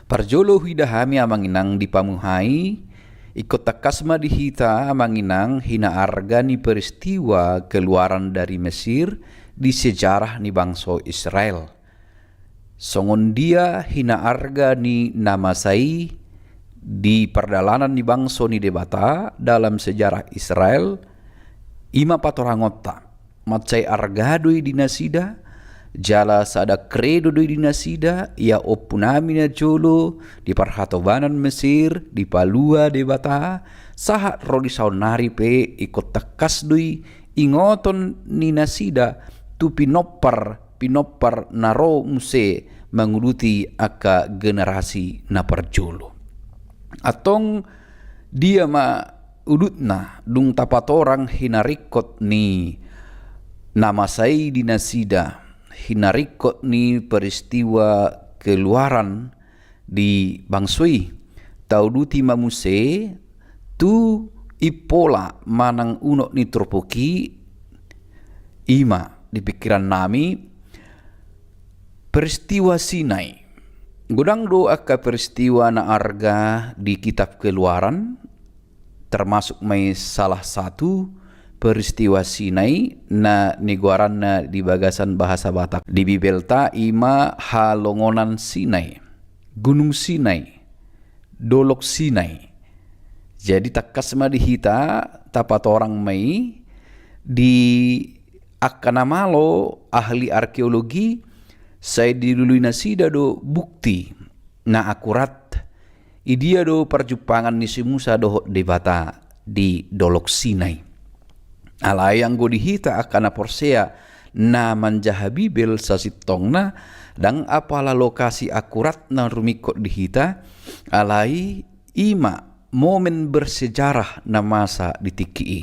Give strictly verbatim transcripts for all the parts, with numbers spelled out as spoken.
Parjolo huida hami amang inang di pamuhai, ingkon tangkas ma di hita amang inang hinaarga ni peristiwa keluaran dari Mesir di sejarah ni bangso Israel. Songon dia hinaarga ni na masa i di pardalanan ni bangso ni Debata dalam sejarah Israel, i ma patorangonta. Mansai arga do i di nasida, jala sada kredo do i di nasida, ia ompunami na jolo di parhatobanan Mesir dipalua Debata, sahat ro di saonnari pe ingkon tangkas do i ingoton ni nasida tu pinompar-pinompar na ro muse manguduti angka generasi na parjolo. Antong dia ma udutna dung tapatorang hinaringkot ni na masa i di nasida, hinaringkot ni peristiwa keluaran di bangso i. Tauduti ma muse tu impola manang unok ni turpuk i, i ma di pingkiran nami peristiwa Sinai. Godang do angka peristiwa na arga di kitab Keluaran, termasuk ma i salah satu peristiwa Sinai na nigoaranna di bagasan bahasa Batak di Bibelta, i ma halongonan Sinai, Gunung Sinai, Dolok Sinai. Jadi tangkas ma di hita tapatorang ma i di angka na malo ahli arkeologi, sai dilului nasida do bukti na akurat, i dia do parjumpangan ni si Musa dohot Debata di Dolok Sinai. Alai anggo di hita angka na porsea na manjaha Bibel sasintongna, ndang apala lokasi akuratna rumingkot di hita, alai i ma momen bersejarah na masa di tingki i.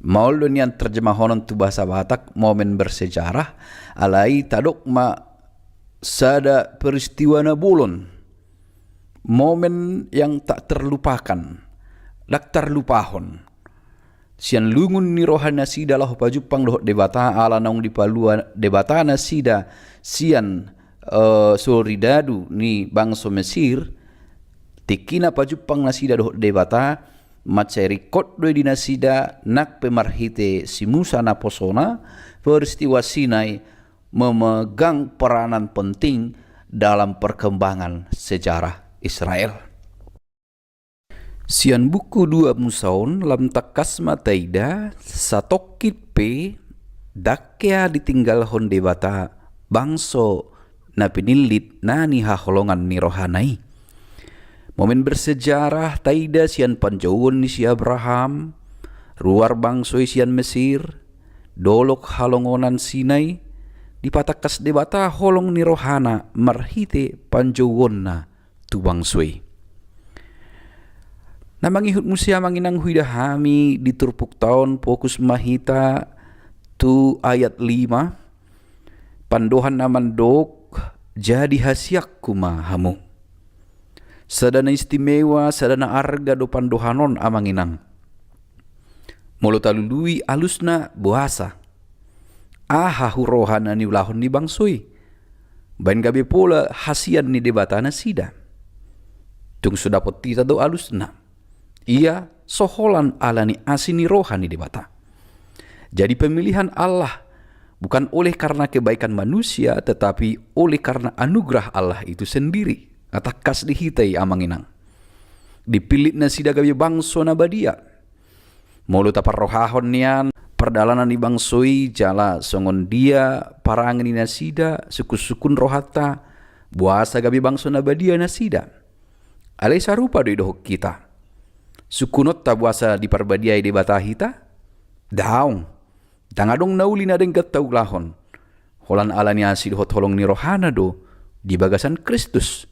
Maol do nian terjemahonon tu bahasa Batak momen bersejarah, alai tadok ma sada peristiwa na bolon, momen yang tak terlupakan, ndang tarlupahon. Sian lungun ni roha nasida laho pajumpang dohot Debata, ala naung dipalua Debata nasida sian, eh, soridadu ni bangso Mesir, tingki na pajumpang nasida dohot Debata, mansai ringkot do i di nasida nang pe marhite si Musa naposona, peristiwa Sinai memegang peranan penting dalam perkembangan sejarah Israel. Sian buku dua Musa on lam tangkas ma taida, satongkin pe ndang hea ditinggalhon Debata bangso na pinillit na nihaholongan ni rohana i. Momen bersejarah taida sian panjouon ni si Abraham, ruar bangso i sian Mesir, dolok halongonan Sinai, dipatangkas Debata holong ni rohana marhite panjouonna tu bangso i. Na mangihut muse amang inang huida hami di turpukta on, fokus ma hita tu ayat lima, pandohan na mandok, jadi hasianku ma hamu. Sada na istimewa, sada na arga do pandohan on amang inang. Molo talului alusna boasa, aha huroha na niulahon ni bangso i? Baen gabe pola hasian ni Debata nasida. Tung so dapot hita do alusna. Ia so holan ala ni asi ni roha ni Debata. Jadi pemilihan Allah bukan oleh karena kebaikan manusia, tetapi oleh karena anugerah Allah itu sendiri. Na tangkas di hita i amang inang. Dipillit nasida gabe bangso na badia. Molo taparrohahon nian pardalanan ni bangso i jala songon dia parange ni nasida, sungkunsungkun rohanta, boasa gabe bangso na badia nasida. Alai sarupa do i dohot hita. Sungkunonta boasa diparbadiai Debata hita? Daong. Ndang adong na uli na denggan taulahon. Holan ala ni asi dohot holong ni rohana do di bagasan Kristus.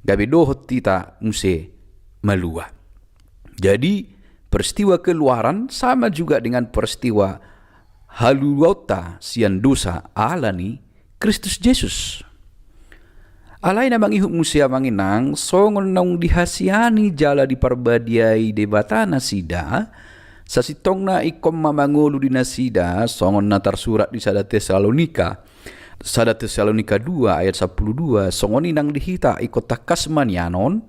Gabe dohot hita muse malua. Jadi peristiwa keluaran sama juga dengan peristiwa haluaonta sian dosa ala ni Kristus Jesus. Alai na mangihut muse amang inang, songon naung dihasiani jala diparbadiai Debata nasida, sasintongna ingkon ma mangolu di nasida, songon na tarsurat di sada Tesalonika, Sada Tesalonika dua ayat sampulu dua, songon i nang di hita ingkon tangkas ma nian on,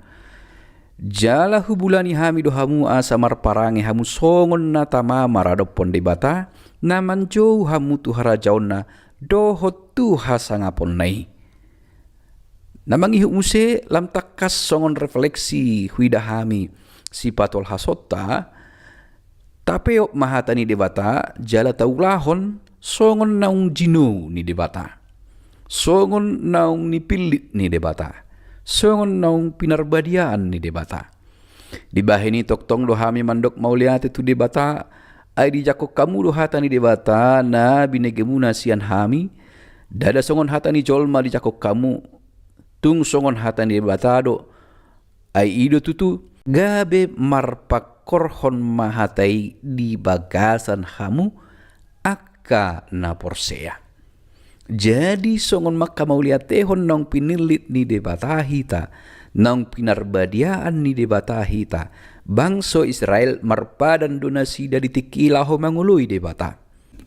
jala hubulani hami do hamu asa marparange hamu songon na tama maradophon Debata, na manjou hamu tu harajaonna dohot tu hasangaponna i. Na mangihut muse lam tangkas songon refleksi huida hami sipatolhasonta, tapeop ma hata ni Debata jala taulahon songon naung jinou ni Debata, songon naung nipillit ni Debata, songon naung pinarbadiaan ni Debata. Dibahen i tongtong do hami mandok mauliate tu Debata, ai dijangkon hamu do hata ni Debata na binegemuna sian hami, ndada songon hata ni jolma dijangkon hamu, tung songon hata ni Debata do, ai i do tutu, gabe marpangkorhon ma hata i di bagasan hamu angka na porsea. Jadi songon manghamauliatehon naung pinillit ni Debata hita, naung pinarbadiaan ni Debata hita, bangso Israel marpadan do nasida di tingki i laho mangoloi Debata.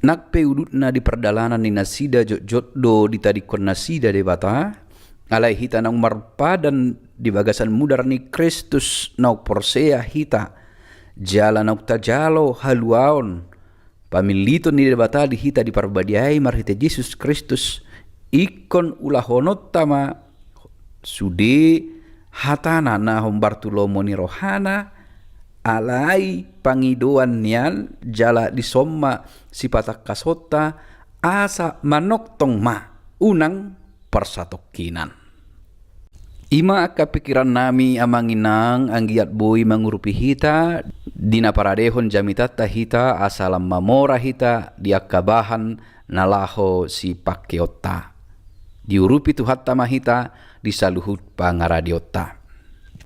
Nang pe udutna di pardalanan ni nasida jotjot do ditadingkon nasida Debata, alai hita naung marpadan di bagasan mudar ni Kristus naung porsea hita, jala naung tajalo haluaon pamilliton ni Debata di hita diparbadiai marhite Jesus Kristus, ingkon ulahononta ma sude hatana na hombar tu lomo ni rohana, alai pangidoan nian jala dison ma sipatangkasonta asa manongtong ma unang parsatongkinan. I ma angka pingkirannami amang inang anggiat boi mangurupi hita, di na paradehon jamitanta hita asa lam mamora hita di angka bahan na laho sipangkeonta. Diurupi Tuhanta ma hita di saluhut pangaradeonta.